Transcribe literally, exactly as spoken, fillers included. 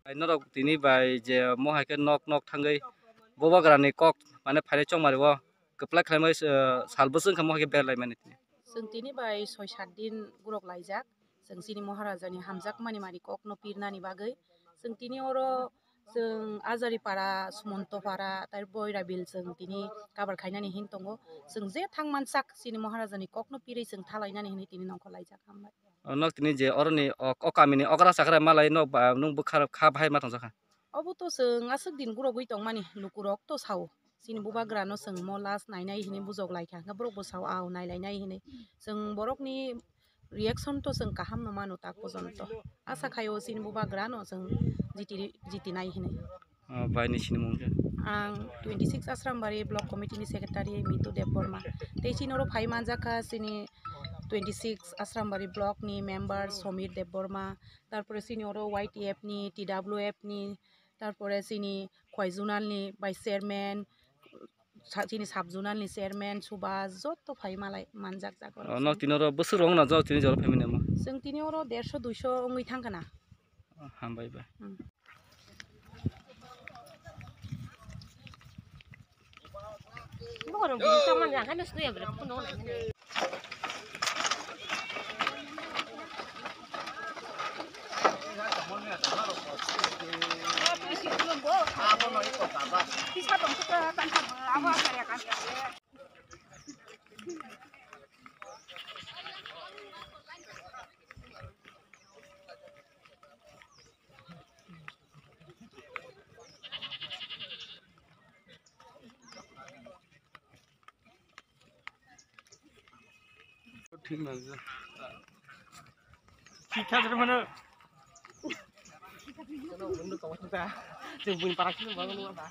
Bai norok tini bai je mo hai khe nok nok thangwi bubagrani kok mane phainai chongmari o kwplai khlaimai, eh, sal bwswk wngkha mo hai khe berlaimani tini. Chwng tini bai soi sat din gurok laijak. Chwng chini Maharajani hamjakmani mani kokno pirnani bagwi. Chwng tini oro chwng Ajari para, Sumonto para, tai Boirabil chwng tini kabar khainani hin tongo. Chwng je thang mansak chini Maharajani kokno pirwi chwng thalainani hinwi tini nongkhor laijak. Hambai. O nok tini je oroni ok, o kamini okra chakra malai nok ba nwng bwkha kha bahai ma tongjakha. Obo to chwng aswk din gurogwi tongmani lukurok to sao. Chini bubagrano chwng mo last nainai hinwi bujok laikha, hwnkhe borok bo sao, "Ao, nailainai," hinwi. Chwng borokni reaction to chwng kaham no mano tak pojonto. Asa khaio chini bubagrano chwng jiti, jitinai hinwi. O, bai ni sinimung khe? Ang twenty six Asrambari Block Committee ni Secretary Mitu Debbarma. Tei chini oro phai manjak kha chini twenty six Asrambari Block ni member Somir Debbarma, tarpore chini oro Y T F ni, T W F ni, tarpore chini Khwai Zonal ni Vice Chairman, sa-, chini Sub Zonal ni Chairman Subhas, joto phai malai manjak jak oro. O, nok tini oro bwswk rok no jok tini jora phaimani mo? Chwng tini oro derso duiso wngwi thang kana. O, hambai bai. Hmm. Thik na je. Thik thak re mane. Chwng buini para kheno ba.